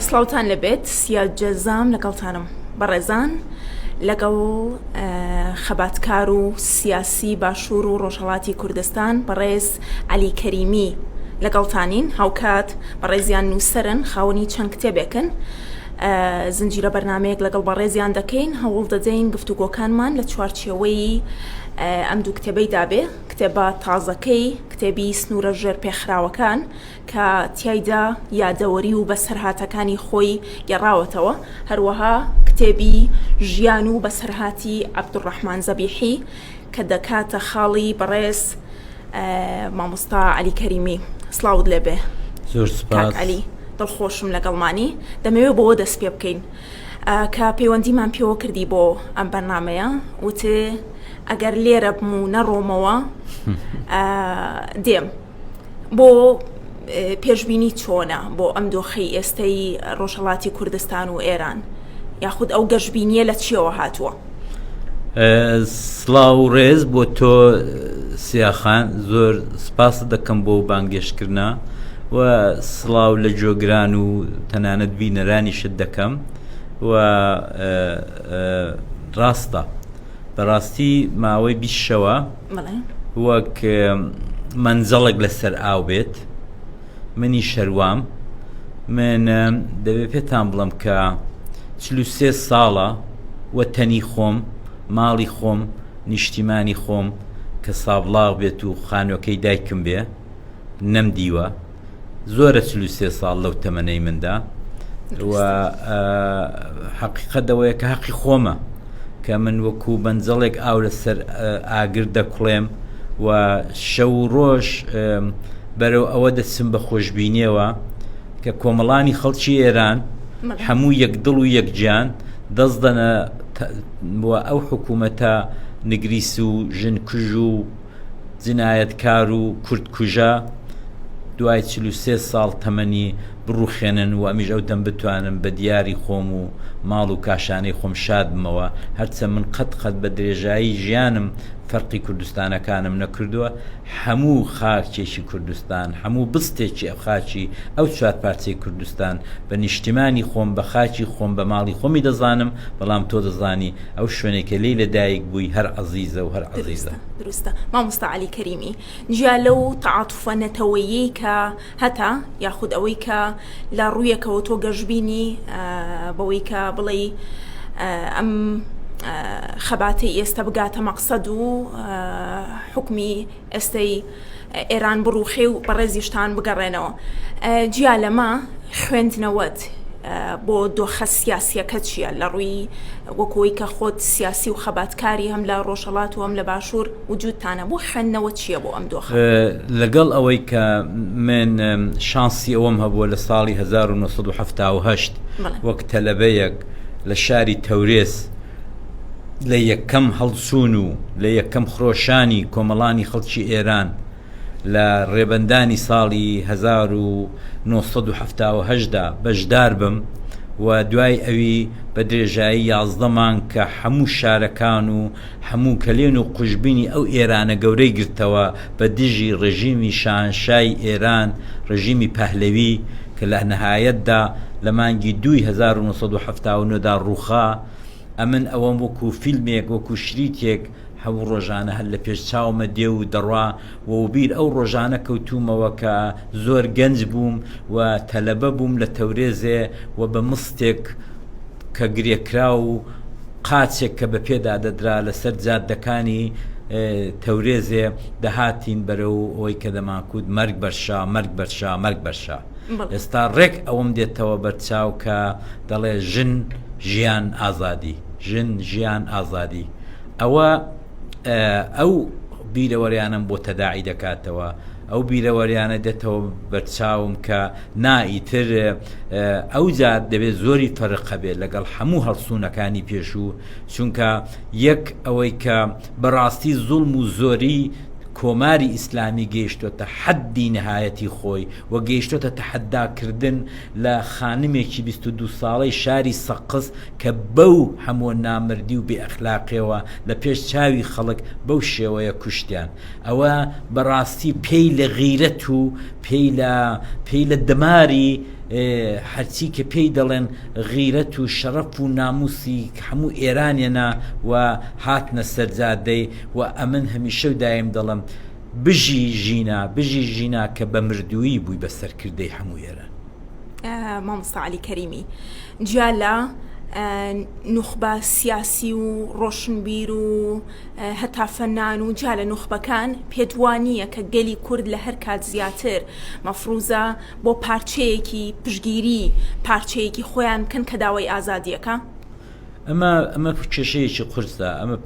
سڵاوتان لێبێت سیا جەزام لەگەڵتانم بەڕێزان لەگەڵ خەباتکار و سیاسی باشوور و ڕۆژهڵاتی کوردستان بەڕێز عەلی کەریمی لەگەڵتانین هاوکات بەڕێزیان نووسەرن خاوەنی چەند کتێبێکن زنجیرە بەرنمەیەک لەگەڵ بەڕێزیان دەکەین هەوڵ دەدەین گفتوگۆکانمان لە چوارچێوەی ئەم دوو کتێبەی دابێ کتێبە تازەکەی کتێبی سنوورە ژێر پێخراوەکان کە تیایدا یادەوەری و بەسەرهاتەکانی خۆی گێڕاوەتەوە، هەروەها کتێبی ژیان و بەسەرهاتی عەبدولڕەحمان زەبیحی کە دەکاتە خاڵی بەڕێز مامۆستا عەلی کەریمی. سڵاوت لێبێ زۆر سپاس کاک عەلی، دڵخۆشم لەگەڵمانی. دەمەوێ بەوە دەست پێ بکەین کە پەیوەندیمان پێوە کردی بۆ ئەم بەرنامەیە، وتێ ئەگەر لێرە بم و نەڕۆمەوە دێم. بۆ پێشبینی چۆنە بۆ ئەم دۆخەی ئێستەی ڕۆژهەڵاتی کوردستان و ئێران یاخود ئەو گەشببینیە لە چیەوە هاتووە؟ سڵاو و ڕێز بۆ تۆ سیاخان زۆر سپاست دەکەم بۆ بانگێشتکردە و سڵاو لە جۆگران و تەنانەت بینەرانیشت دەکەم و ڕاستە بەڕاستی ماوەی 20 شەوە وەک مەنجەڵێک لەسەر ئاو بێت منی شەروام من دەبێ پێتان بڵم کە 43 ساڵە وەتەنی خۆم ماڵی خۆم نیشتیمانی خۆم کە سابڵاغ بێت و خانوەکەی دایکم بێ نەمدیوە زۆرە 43 ساڵ لەو تەمەنەی مندا و حقیقەت ئەوەیە کە حەقی خۆمە کە من وەکو بەنجەڵێک ئاو لەسەر ئاگر دەکوڵێم و شەو و ڕۆژ بەرەو ئەوە دەچم بە خۆشببینیەوە کە کۆمەڵانی خەڵکی ئێران هەموو یەک دڵ و یەکجیان دەست دەنە ئەو حکوومەتە نگریس و ژنکوژ و جنایەتکار و کوردکوژە دوای 43 ساڵ تەمەنی بڕوخێنن و ئەمیش ئەو دەم بتوانم بە دیاری خۆم و ماڵ و کاشانەی خۆم شاد بمەوە، هەرچەند من قەت قەت بە درێژایی ژیانم فەرقی کوردستانەکانم نەکردووە، هەموو خاکێکی کوردستان، هەموو بستێکی خاکی ئەو چوارپارچەی کوردستان بە نیشتیمانی خۆم، بە خاکی خۆم، بە ماڵی خۆمی دەزانم، بەڵام تۆ دەزانی ئەو شوێنەی کە لێی لە دایک بووی هەر عەزیزە و هەر عەزیزە. دروستە دروستە مامۆستا عەلی کەریمی جیا لەو تەعاتوفە نەتەوەییەی کە هەتا یاخود ئەوەی کە لە ڕوویەکەوە تۆ گەشببینی بەوەی کە بڵێ ئەم خەباتەی ئێستا بگاتە مەقسەد و حکمی ئێستەی ئێران بڕوخێ و بەڕێزیشتان بگەڕێنەوە جیا لەمە خوێندنەوەت بۆ دۆخە سیاسیەکە چییە لە ڕووی وەکۆی کە خۆت سیاسی و خەباتکاری هەم لە ڕۆژهەڵات و هەم لە باشوور وجودتانە بۆ خوێندنەوە چییە بۆ ئەم دۆخە؟ لەگەڵ ئەوەی کە من شانسی ئەوەم هەبووە لە ساڵی 1970 وەک تەلەبەیەک لە شاری تەورێز لە یەکەم هەڵچوون و لە یەکەم خرۆشانی کۆمەڵانی خەڵکی ئێران لە ڕێبەندانی ساڵی 1970 دا بەشدار بم و دوای ئەوی بە درێژایی 11 مانگ کە هەموو شارەکان و هەموو کەلێن و قوژبنی ئەو ئێرانە گەورەی گرتەوە بە دژی ڕێژیمی شاهنشای ئێران، ڕێژیمی پەهلەوی کە لە نەهایەتدا لە مانگی دووی 1979 دا ڕووخا، ئەمن ئەوەم وەکوو فیلمێک، وەکوو شریتێک هەموو ڕۆژانە هەر لە پێش چاومە دێ و دەڕوا و وەبیر ئەو ڕۆژانە کەوتوومەوە کە زۆر گەنج بووم و تەلەبە بووم لە تەورێزێ و بە مستێک کە گرێکراو و قاچێک کە بە پێدا دەدرا لەسەر جادەکانی تەورێزێ دەهاتین بەرەو ئەوەی کە دەمانکوت مەرگ بەر شا، مەرگ بەر شا، مەرگ بەر شا. ئێستا ڕێک ئەوەم دێتەوە بەرچاو کە دەڵێ ژن، ژیان، ئازادی، ژن، ژیان، ئازادی. ئەوە ئەو بیرەوەریانەم بۆ تەداعی دەکاتەوە، ئەو بیرەوەریانە دێتەوە بەرچاوم کە نا ئیتر ئەوجار دەبێت زۆری فەرق هەبێت لەگەڵ هەموو هەڵسوونەکانی پێشوو چونکە یەک ئەوەی کە بەڕاستی زوڵم و زۆری کۆماری ئیسلامی گەیشتۆتە حەدی نهایەتی خۆی و گەیشتۆتە تەحەداکردن لە خانمێکی 22 ساڵەی شاری سەقز کە بەو هەموو نامردی و بێ ئەخلاقیەوە لە پێش چاوی خەڵک بەو شێوەیە کوشتیان ئەوە بەڕاستی پێی لە غیرەت و پێی لە پێی لە دەماری هەرچی کە پێی دەڵێن غیرەت و شەڕەف و ناموسی هەموو ئێرانێنا و هاتنە سەر جادەی و ئەمن هەمیشە و دایم دەڵێم بژی ژینا بژی ژینا کە بە مردوویی بووی بە سەرکردەی هەموو ئێران. مامۆستا عەلی کەریمی جیا لە نوخبە سیاسی و ڕۆشنبیر و هەتا فەنان و جیا لە نوخبەکان پێت وا نییە کە گەلی کورد لە هەر کات زیاتر مەفروزە بۆ پارچەیەکی پشگیری پارچەیەکی خۆیان بکەن کە داوای ئازادیەکە؟ ئەمە ئەمە کێشەیەکی قورسە ئەمە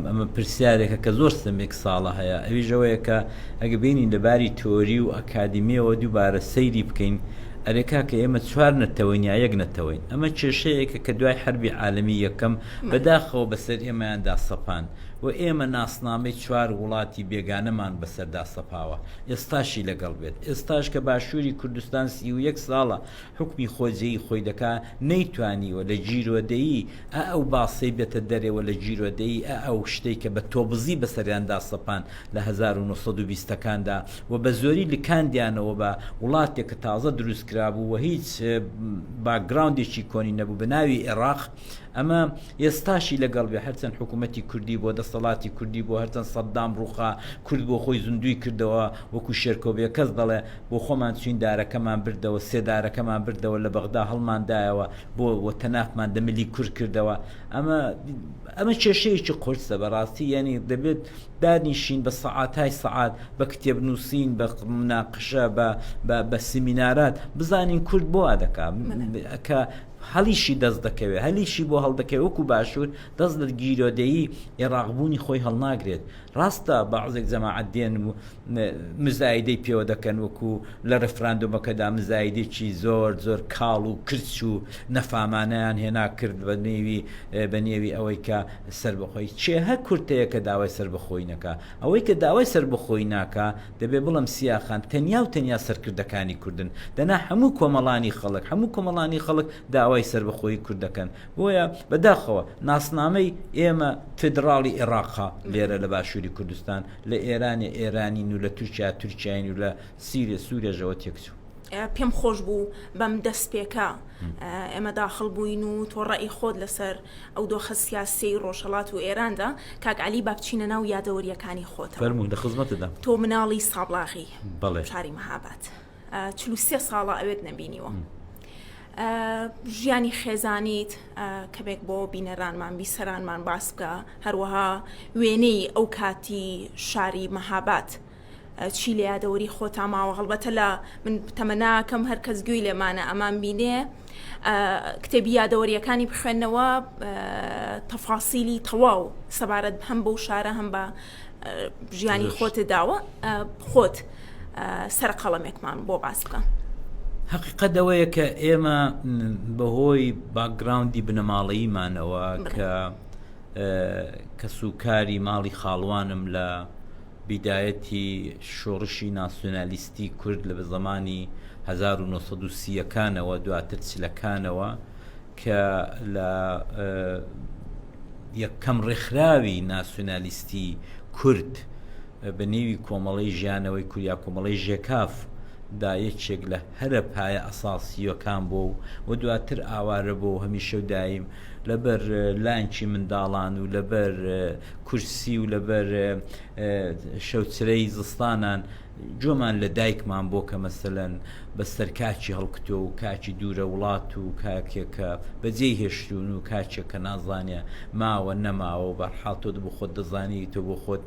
ئەمە پرسیارێکە کە زۆر سەمێک ساڵە هەیە ئەویش ئەوەیە کە ئەگە بینین لە باری تۆری و ئەکادیمیەوە دووبارە سەیری بکەین ئەرێ کاکە ئێمە چوار نەتەوەین یا یەک نەتەوەین ئەمە کێشەیەکە کە دوای حەربی عالەمی یەکەم بەداخەوە بەسەر ئێمەیاندا سەپان و ئێمە ناسنامەی چوار وڵاتی بێگانەمان بەسەردا سەپاوە ئێستاشی لەگەڵ بێت ئێستاش کە باشووری کوردستان 31 ساڵە حوکمی خۆجێی خۆی دەکا نەیتوانیوە لە گیرۆدەیی ئە ئەو باسەی بێتە دەرێ و لە گیرۆدەیی ئە ئەو شتەی کە بە تۆبزی بەسەریاندا سەپان لە 1920 ەکاندا و بە زۆری لکاندیانەوە بە وڵاتێک کە تازە دروست کرابوو و هیچ background ێکی کۆنی نەبوو بە ناوی ئێڕاق ئەمە ئێستاشی لەگەڵ بێ هەرچەند حکوومەتی کوردی بۆ دەسەڵاتی کوردی بۆ هەرچەند سەددام ڕووخا کورد بۆ خۆی زیندووی کردەوە وەکو شێرکۆ بێکەس دەڵێ بۆ خۆمان چوین دارەکەمان بردەوە سێدارەکەمان بردەوە لە بەغدا هەڵماندایەوە بۆ وە تەنافمان دە ملی کورد کردەوە ئەمە ئەمە کێشەیەکی قورسە بەڕاستی یعنی دەبێت دانیشین بە سەعاتای سەعات بە کتێب نووسین بە مناقشە بە بە سیمینارات بزانین کورد بۆ دەکا کە هەلیشی دەست دەکەوێت هەلیشی بۆ هەڵدەکەوێت وەکو باشوور دەست لە گیرۆدەیی عێراقبوونی خۆی هەڵناگرێت ڕاستە بەعزێک جەماعەت دێن و مزایدەی پێوە دەکەن وەکو لە ڕێفراندۆمەکەدا مزایدێکی زۆر زۆر کاڵ و کرچ و نەفامانەیان هێنا کرد بە نێوی بە نێوی ئەوەی کە سەربەخۆی چێ هەر کورتەیە کە داوای سەربەخۆی نەکا ئەوەی کە داوای سەربەخۆی ناکا دەبێ بڵێم سیاخان تەنیا و تەنیا سەرکردەکانی کوردن دەنا هەموو کۆمەڵانی خەڵک هەموو کۆمەڵانی خەڵک داوای سەربەخۆیی کورد دەکەن بۆیە بەداخەوە ناسنامەی ئێمە فیدڕاڵی ئێڕاقە لێرە لە باشووری کوردستان لە ئێرانێ ئێرانین و لە تورکیا تورکیاین و لە سیرێ سوورێژەوە تێکچوو. پێم خۆش بوو بەم دەستپێکە ئێمە داخڵ بووین و تۆ ڕەئی خۆت لەسەر ئەو دۆخە سیاسیەی ڕۆژهەڵات و ئێراندا کاک عەلی با بچینە ناو یادەوەرییەکانی خۆتەوە. فەرموو لە خزمەتتدام. تۆ مناڵی سابڵاغی بەڵێ. شاری مەهاباد. 43 ساڵە ئەوێت نەبینیوە. ژیانی خێزانیت کەمێک بۆ بینەرانمان بیسەرانمان باس بکە هەروەها وێنەی ئەو کاتی شاری مەهاباد چی لە یادەوەری خۆتا ماوە هەڵبەتە لە من تەمەناکەم هەر کەس گوێی لێمانە ئەمان بینێ کتێبی یادەوەریەکانی بخوێندنەوە تەفاسیلی تەواو سەبارەت هەم بەو شارە هەم بە ژیانی خۆت داوە خۆت سەرقەڵەمێکمان بۆ باس بکە. حقیقەت ئەوەیە کە ئێمە بەهۆی background ی بنەماڵەییمانەوە کە کەسوکاری ماڵی خاڵوانم لە بیدایەتی شۆڕشی ناسیۆنالیستی کورد لە زەمانی 1930 ەکانەوە دواتر چلەکانەوە کە لە یەکەم ڕێکخراوی ناسیۆنالیستی کورد بە نێوی کۆمەڵەی ژیانەوەی کورد یا کۆمەڵەی ژێکاف دا یەکێک لە هەرە پایە ئەساسییەکان بووە و دواتر ئاوارە بووە و هەمیشە و دایم لەبەر لانکی منداڵان و لەبەر کورسی و لەبەر شەوچرەی زستانان گوێمان لە دایکمان بۆ کە مەسەلەن بە سەر کاکی هەڵکوتوە و کاکی دوورە وڵات و کاکێک کە بەجێی هێشتوون و کاکێک کە نازانێ ماوە نەماوە و بەرحاڵ تۆ بۆ خۆت دەزانی تۆ بۆ خۆت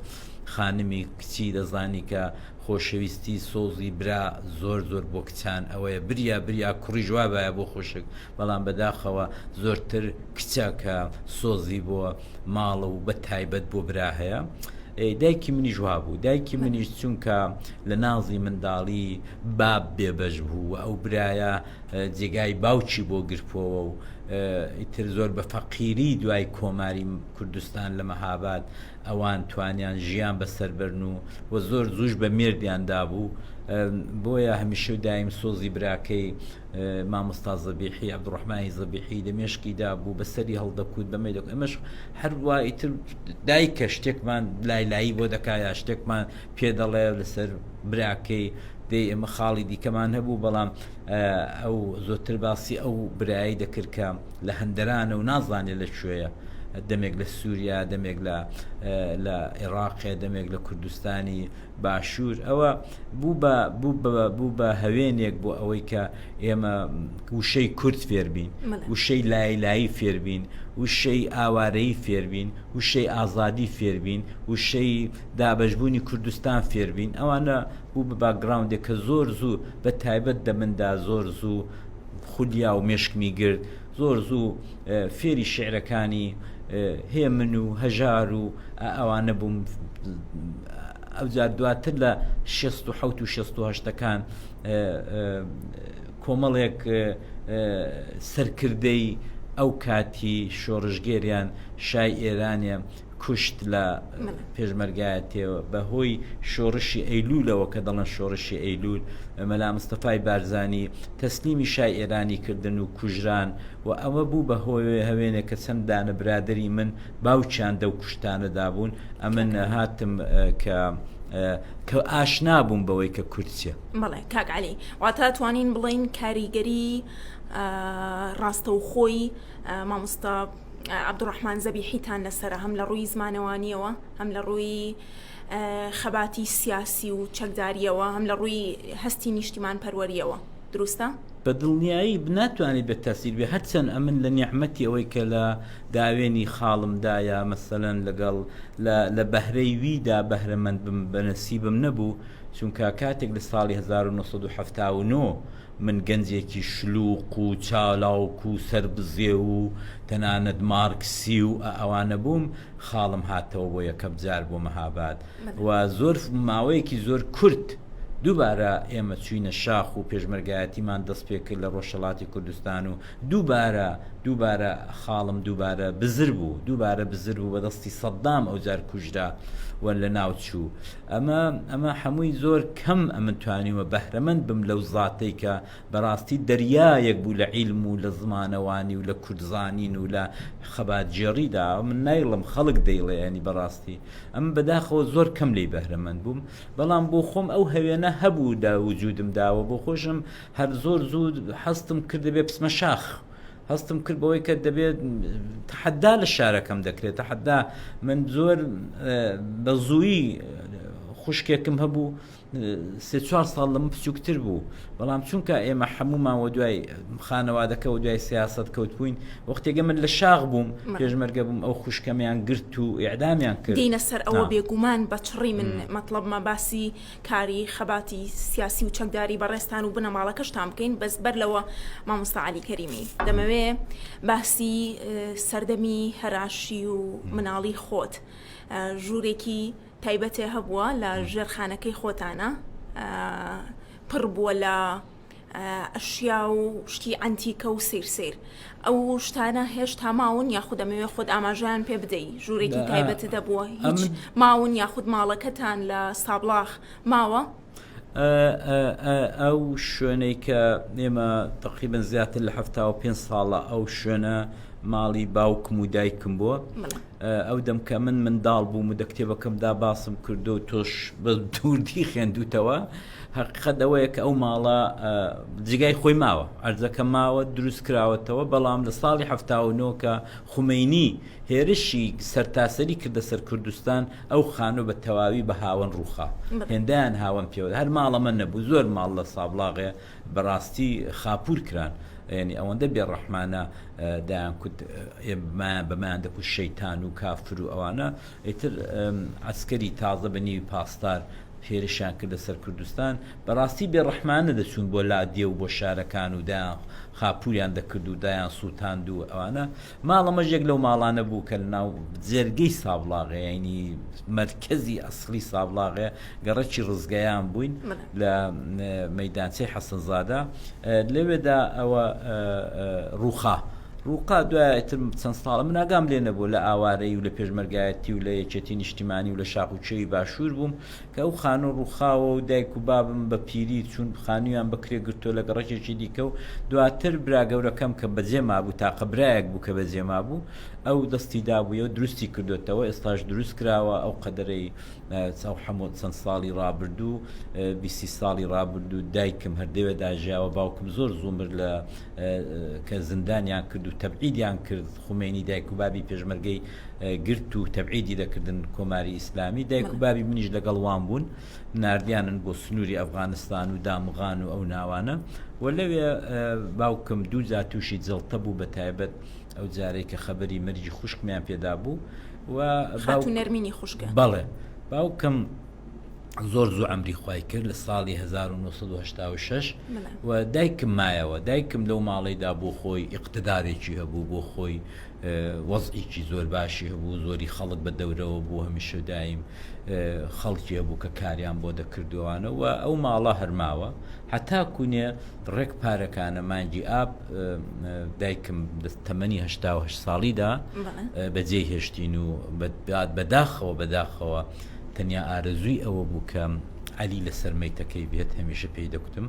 خانمی کچی دەزانی کە خۆشەویستی سۆزی برا زۆر زۆر بۆ کچان ئەوەیە بریا بریا کوڕیش وابایە بۆ خوشک بەڵام بەداخەوە زۆرتر کچە کە سۆزی بۆ ماڵ و بە تایبەت بۆ برا هەیە. دایکی منیش وابوو دایکی منیش چونکە لە نازی منداڵی باب بێبەش بوو و ئەو برایە جێگای باوکی بۆ گرپەوە و ئیتر زۆر بە فەقیری دوای کۆماری کوردستان لە مەهاباد ئەوان توانیان ژیان بەسەر بەرن و و زۆر زووش بە مێردیان دابوو بۆیە هەمیشە و دایم سۆزی براکەی مامۆستا زەبیحی عەبدوڕەحمانی زەبیحی لە مێشکیدا بوو بەسەری هەڵدەکوت بەمەی دەکوت ئەمەش هەروە ئیتر دایکە شتێکمان لای لایی بۆ دەکا یا شتێکمان پێ دەڵێ لەسەر براکەی. دەی ئێمە خاڵی دیکەمان هەبوو بەڵام ئەو زۆرتر باسی ئەو برایی دەکرد کە لە هەندەرانە و نازانێت لە کوێیە دەمێک لە سووریا دەمێک لە لە عێراقێ دەمێک لە کوردستانی باشوور ئەوە بوو بە بوو بە بوو بە هەوێنێک بۆ ئەوەی کە ئێمە وشەی کورد فێربین وشەی لایلایی فێربین وشەی ئاوارەیی فێربین وشەی ئازادی فێربین وشەی دابەشبوونی کوردستان فێربین ئەوانە بوو بە باکگراوندێک کە زۆر زوو بە تایبەت دە مندا زۆر زوو خولیا و مێشکمی گرت زۆر زوو فێری شیعرەکانی هێمن و هەژار و ئەوانە بووم ئەوجار دواتر لە 16 و 16ەکان کۆمەڵێک سەرکردەی ئەو کاتی شۆڕشگێریان شای ئێرانێ کوشت لە پێشمەرگایەتێوە بە هۆی شۆڕشی ئەیلولەوە کە دەڵێن شۆڕشی ئەیلول مەلا مستەفای بارزانی تەسلیمی شای ئێرانی کردن و کوژران و ئەوە بوو بە هۆێ هەوێنێک کە چەند دانە برادری من باوکیان دەو کوشتانەدا بوون ئەمن هاتم کە کە ئاشنا بووم بەوەی کە کورد چیە. بەڵێ کاک عەلی واتە توانین بڵێین کاریگەری ڕاستەوخۆی مامۆستا عەبدوڕەحمان زەبیحیتان لەسەرە هەم لە ڕووی زمانەوانیەوە هەم لە ڕووی خەباتی سیاسی و چەکداریەوە هەم لە ڕووی هەستی نیشتیمان پەروەریەوە دروستە؟ بە دڵنیایی ناتوانێت بێ تەسیر بێ هەرچەند ئەمن لە نیعمەتی ئەوەی کە لە داوێنی خاڵمدایە مەسەلەن لەگەڵ لە لە بەهرەی ویدا بەهرەمەند بم بە نەسیبم نەبوو چونکە کاتێک لە ساڵی 1979 من گەنجێکی شلوق و چالاک و سەربزێو و تەنانەت مارکسی و ئەوانە بووم، خاڵم هاتەوە بۆ یەکەم جار بۆ مەهاباد و زۆر ماوەیەکی زۆر کورت دووبارە ئێمە چووینە شاخ و پێشمەرگایەتیمان دەست پێ کرد لە ڕۆژهەڵاتی کوردستان و دووبارە دووبارە خاڵم دووبارە بزر بوو دووبارە بزر بوو بە دەستی سەدام ئەوجار کوژرا و لەناو چوو. ئەمە ئەمە حەمووی زۆر کەم ئەمن توانیومە بەهرەمەند بم لەو زاتەی کە بەڕاستی دەریایەک بوو لە عیلم و لە زمانەوانی و لە کوردزانین و لە خەباتگێڕیدا من نایڵم خەڵک دەیڵێ ینی بەڕاستی ئەم بەداخەوە زۆر کەم لێی بەهرەمەند بووم بەڵام بۆ خۆم ئەو هەوێنە هەبوو لە وجودمدا و بۆ خۆشم هەر زۆر زوو هەستم کرد دەبێ بچمە شاخ هەستم کرد بەوەی کە دەبێت تەحەدا لە شارەکەم دەکرێت تەحەدا من زۆر بە زوویی خوشکێکم هەبوو سێ چوار ساڵ لە من بچووکتر بوو بەڵام چونکە ئێمە حەمومان وە دوای خانەوادەکە و دوای سیاست کەوت بووین وەختێگە من لە شاخ بووم پێشمەرگە بووم ئەو خوشکەمیان گرت و ئیعدامیان کرد دینە سەر ئەوە بێگومان بە چڕی من مەتڵەبمە باسی کاری خەباتی سیاسی و چەکداری بەڕێزتان و بنەماڵەکەشتان بکەین بەس بەر لەوە مامۆستا عەلی کەریمی دەمەوێ باسی سەردەمی هەراشی و مناڵی خۆت ژوورێکی تایبەتێ هەبووە لە ژێرخانەکەی خۆتانە پڕ بووە لە ئەشیا و شتی عەنتیکە و سەیر سەیر ئەو شتانە هێشتا ماون یاخود ئەمەوێ خۆت ئاماژەیان پێ بدەی ژوورێکی تایبەتت هەبووە هیچ ماون یاخود ماڵەکەتان لە سابڵاخ ماوە؟ ئەو شوێنەی کە ئێمە تقریبن زیاتر لە 75 ساڵە ئەو شوێنە ماڵی باوکم و دایکم بووە ئەو دەم کە من منداڵ بووم و دە کتێبەکەمدا باسم کردو تۆش بە دووردی خوێندوتەوە هەقیقەت ئەوەیە کە ئەو ماڵە جێگای خۆی ماوە ئەرزەکە ماوە دروست کراوەتەوە بەڵام لە ساڵی 79 کە خومەینی هێرشی سەرتاسەری کردە سەر کوردستان ئەو خانوو بە تەواوی بە هاوەن ڕووخا هێندەیان هاوەن پێوە هەر ماڵەمە نەبوو زۆر ماڵ لە سابڵاغێ بەڕاستی خاپوور کران یعنی ئەوەندە بێڕەحمانە دایان کوت بەمایان دەکوشت شەیتان و کافر و ئەوانە ئیتر عەسکەری تازە بە نیوی پاسدار هێرشیان کردە سەر کوردستان بەڕاستی بێ ڕەحمانە دەچوون بۆ لادێ و بۆ شارەکان و دایان خاپوریان دەکرد و دایان سووتاند و ئەوانە ماڵەمەش یەک لەو ماڵانە بوو کە لەناو جێرگەی سابڵاغێ یعنی مەرکەزی ئەسڵی سابڵاغێ گەڕەکی ڕزگەیان بووین لە مەیدانچەی حەسەنزادە لەوێدا ئەوە ڕووخا. ڕووقا دوای ئیتر چەند ساڵە من ئاگام لێ نەبوو لە ئاوارەیی و لە پێشمەرگایەتی و لە یەکێتی نیشتیمانی و لە شاخ و کێوی باشوور بووم کە ئەو خانوو ڕووخاوە و دایک و بابم بە پیری چوون خانوویان بە کرێ گرتووە لە گەڕەکێکی دیکە و دواتر برا گەورەکەم کە بەجێ مابوو تاقە برایەک بوو کە بەجێ مابوو ئەو دەستی دابوویە و دروستی کردوێتەوە ئێستاش دروست کراوە ئەو قەدەرەی ئەو حەمۆ چەند ساڵی ڕابردوو بیسی ساڵی ڕابردوو دایکم هەر دەوێدا ژیاوە باوکم زۆر زوو مرد لە کە زیندانیان کرد و تەبعیدیان کرد خومەینی دایک و بابی پێشمەرگەی گرت و تەبعیدی دەکردن کۆماری ئیسلامی دایک و بابی منیش لەگەڵ وان بوون ناردیانن بۆ سنووری ئەفغانستان و دامغان و ئەو ناوانە و لەوێ باوکم دوو جار تووشی جڵتە بوو بە تایبەت ئەو جارێک کە خەبەری مەرگی خوشکمیان پێدا بوو و خاتوو نەرمینی خوشکە بەڵێ باوکم زۆر زوو عەمری خوای کرد لە ساڵی 1986 و دایکم مایەوە دایکم لەو ماڵەیدا بۆ خۆی ئیقتدارێکی هەبوو بۆ خۆی وەزعێکی زۆر باشی هەبوو زۆری خەڵک بە دەورەوە بوو هەمیشە دایم خەڵکی هەبوو کە کاریان بۆ دەکردوانە و ئەو ماڵە هەرماوە هەتا کوونێ ڕێک پارەکانە مانگی ئاب دایکم تەمەنی هەشتا ساڵیدا بەجێ هێشتین و بەداخەوە بەداخەوە تەنیا ئارەزووی ئەوە بوو کە عەلی لەسەر مەیتەکەی بێت، هەمیشە پێی دەکوتم،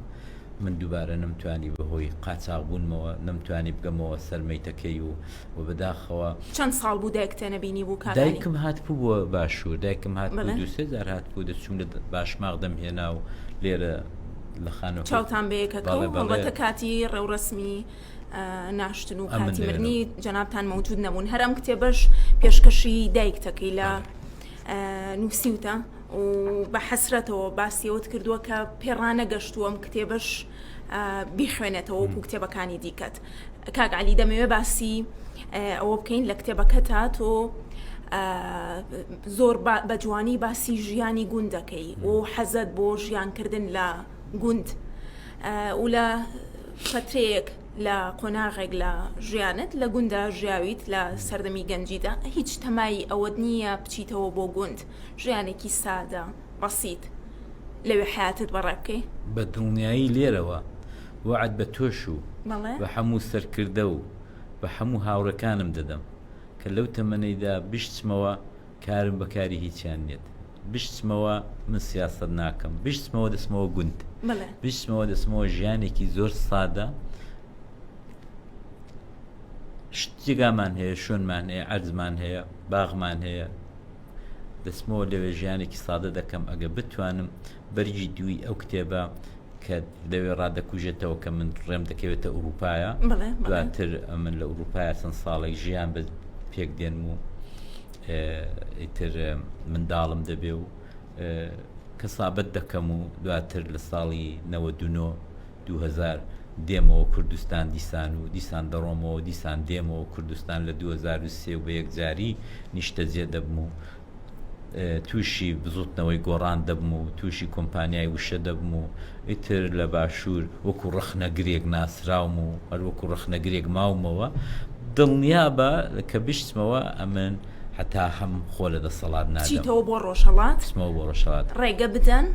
من دووبارە نەمتوانی بەهۆی قاچاغ بوونمەوە نەمتوانی بگەمەوە سەر مەیتەکەی و و بەداخەوە. چەند ساڵ بوو دایکتە نەبینی بوو کاک عەلی؟ دایکم هاتبوو بۆ باشوور، دایکم هاتبوو دوو سێ جار هاتبوو، دەچووم لە باشماخ دەمهێنا و لێرە لە خانووەکەی. چاوتان بەیەکە کەوت، هەڵبەتە کاتی ڕێوڕەسمی ناشتن و کاتی مردنی جەنابتان مەوجود نەبوون، هەر ئەم کتێبەش پێشکەشی دایکتەکەی لە نووسیوتە و بە حەسرەتەوە باسی ئەوەت کردووە کە پێڕانەگەشتووە ئەم کتێبەش بیخوێنێتەوە وەکو کتێبەکانی دیکەت. کاک عەلی دەمەوێ باسی ئەوە بکەین لە کتێبەکەتا تۆ زۆر بە جوانی باسی ژیانی گوند دەکەی و حەزت بۆ ژیانکردن لە گوند و لە فترەیەک لە قۆناغێک لە ژیانت لە گوندا ژیاویت لە سەردەمی گەنجیدا هیچ تەمای ئەوەت نییە بچیتەوە بۆ گوند ژیانێکی سادە بەسیت لەوێ حەیاتت بەڕێ بکەی؟ بە دڵنیایی لێرەوە وەعد بە تۆش و بە هەموو سەرکردە و بە هەموو هاوڕێکانم دەدەم کە لەو تەمەنەیدا بشچمەوە کارم بە کاری هیچیان نیت بشچمەوە من سیاسەت ناکەم بشچمەوە دەچمەوە گوند بشچمەوە دەچمەوە ژیانێکی زۆر سادە شتێگامان هەیە شوێنمان هەیە عەرزمان هەیە باغمان هەیە دەچمەوە لەوێ ژیانێکی سادە دەکەم ئەگە بتوانم بەرگی دووی ئەو کتێبە کە لەوێ ڕادەکوژێتەوە کە من ڕێم دەکەوێتە ئەوروپایە دواتر من لە ئەوروپایە چەند ساڵێک ژیان بە پێک دێنم و ئیتر منداڵم دەبێ و کەسابەت دەکەم و دواتر لە ساڵی 99 2000 دێمەوە کوردستان دیسان و دیسان دەڕۆمەوە دیسان دێمەوە کوردستان لە 2023 و بە یەکجاری نیشتەجێ دەبم و تووشی بزوتنەوەی گۆڕان دەبم و تووشی کۆمپانیای وشە دەبم و ئیتر لە باشوور وەکو ڕەخنەگرێک ناسراوم و هەر وەکو ڕەخنەگرێک ماومەوە، دڵنیابە کە بشچمەوە ئەمن هەتا هەم خۆ لە دەسەڵات نادەم. بچیتەوە بۆ ڕۆژهەڵات؟ بچمەوە بۆ ڕۆژهەڵات. ڕێگە بدەن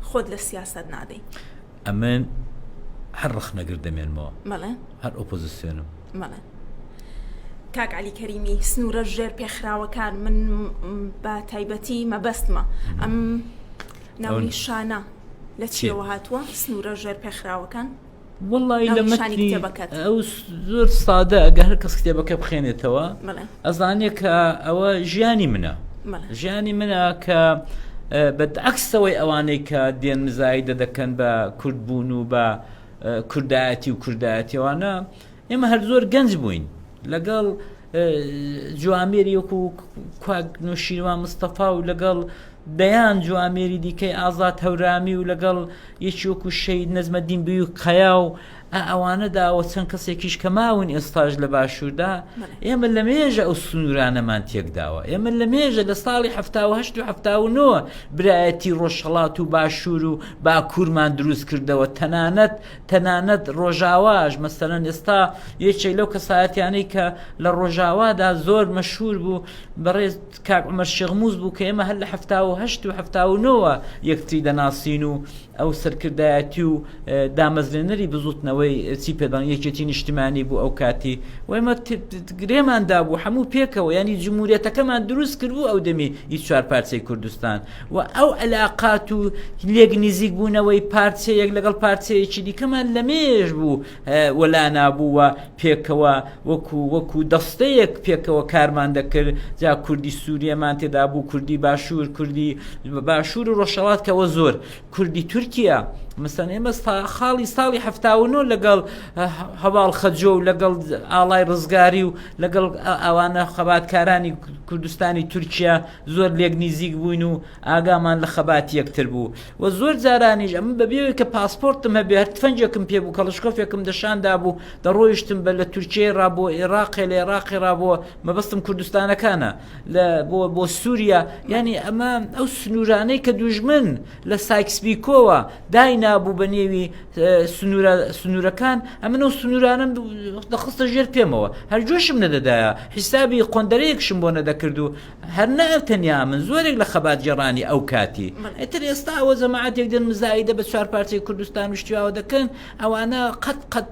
خۆت لە سیاسەت نادەی؟ ئەمن هەر ڕەخنەگر دەمێنمەوە. بەڵێ. هەر ئۆپۆزیسیۆنم. بەڵێ. کاک عەلی کەریمی سنوورە ژێر پێخراوەکان من بە تایبەتی مەبەستمە ئەم ناونیشانە لە چیەوە هاتووە سنوورە ژێر پێخراوەکان وەڵی لە مەتنی ئەو زۆر سادە ئەگە هەر کەس کتێبەکە بخێنێتەوە ئەزانێ کە ئەوە ژیانی منە ژیانی منە کە بە عکسەوەی ئەوانەی کە دێن مزایدە دەکەن بە کوردبوون و بە کوردایەتی و کوردایەتیوانە ئێمە هەر زۆر گەنج بووین لەگەڵ جوامێری وەکو کاک نوشیروان مستەفا و لەگەڵ دەیان جوامێری دیکەی ئازاد هەورامی و لەگەڵ یەکی وەکو شەید نەزمەدین بوی قەیا و ئەوانەدا و چەند کەسێکیش کە ماون ئێستاش لە باشووردا ئێمە لە مێژە ئەو سنوورانەمان تێکداوە ئێمە لە مێژە لە ساڵی 1970 و 79 برایەتی ڕۆژهەڵات و باشوور و باکوورمان دروست کردەوە تەنانەت تەنانەت ڕۆژاواش مەسەلەن ئێستا یەکێک لەو کەسایەتیانەی کە لە ڕۆژاوادا زۆر مەشهور بوو بەڕێز کاک عومەر شێخموس بوو کە ئێمە هەر لە 78 و 79 یەکتری دەناسین و ئەو سەرکردایەتی و دامەزرێنەری بزوتنەوەی. بزوتنەوەی چی پێدان یەکێتی نیشتمانی بوو ئەو کاتی وێمە گرێمان دابوو هەموو پێکەوە ینی جمهوریەتەکەمان دروست کردبوو ئەو دەمی ئی چوار پارچەی کوردستان و ئەو علاقات و لێک نزیک بوونەوەی پارچەیەک لەگەڵ پارچەیەکی دیکەمان لە مێژ بوو وەلا نابوو و پێکەوە وەکو وەکو دەستەیەک پێکەوە کارمان دەکرد جا کوردی سووریەمان تێدا بوو کوردی باشوور کوردی باشوور و ڕۆژهەڵات کەەوە زۆر کوردی تورکیا مەسەن ئێمە خاڵی ساڵی 79 لەگەڵ هەواڵ خەجۆ و لەگەڵ ئاڵای ڕزگاری و لەگەڵ ئەوانە خەباتکارانی کوردستانی تورکیا زۆر لێک نیزیک بووین و ئاگامان لە خەباتی یەکتر بوو و زۆر جارانیش ئەمن بە بێوەی کە پاسپۆرتم هەبێ هەر تفەنگێکم پێ بوو کەڵشکۆفێکم دەشاندا بوو دەڕۆیشتم بە لە تورکیای ڕا بۆ ئێراقێ لە ئێراقی ڕا بۆ مەبەستم کوردستانەکانە لە بۆ بۆ سووریا یعنی ئەمە ئەو سنوورانەی کە دوژمن لە سایکسبیکۆوە داینابوو بە نێوی سنوورە سنوورەکان ئەمن ئەو سنوورانەم دەخستە ژێر پێمەوە هەر جۆشم نەدەدایە حیسابی قۆندەرەیەکشم بۆ نەدەکرد و هەر نە تەنیا من زۆرێک لە خەباتگێڕانی ئەو کاتی ئیتر ئێستا ئەوە جەماعەتێک دێن مزایدە بە چوار پارچەی کوردستان و شتیاوە دەکەن ئەوانە قەت قەت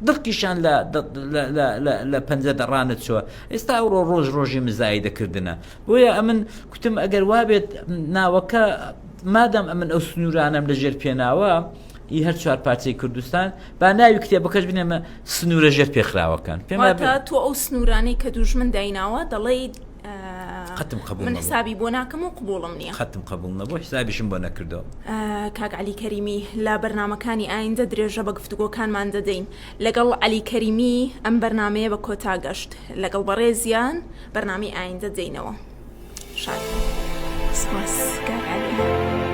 دڵکیشان لە لە پەنجە دەڕانە چوە ئێستا ئەوڕۆ ڕۆژ ڕۆژی مزایدەکردنە بۆیە ئەمن کوتم ئەگەر وابێت ناوەکە مادەم ئەمن ئەو سنوورانەم لەژێر پێناوە ئی هەر چوار پارچەی کوردستان با ناوی کتێبەکەش بنێمە سنوورە ژێر پێخراوەکان پێم واتە تۆ ئەو سنوورانەی کە دوژمن دایناوە دەڵێی قەتم قبول من حسابی بۆ ناکەم و قبوڵم نییە قەتم قبول نەبوو حسابیشم بۆ نەکردەوە. کاک عەلی کەریمی لە بەرنامەکانی ئایندە درێژە بە گفتوگۆکانمان دەدەین لەگەڵ عەلی کەریمی ئەم بەرنامەیە بە کۆتا گەشت لەگەڵ بەڕێزیان بەرنامەی ئایندە دێینەوە شاد بن سپاس کاک عەلی.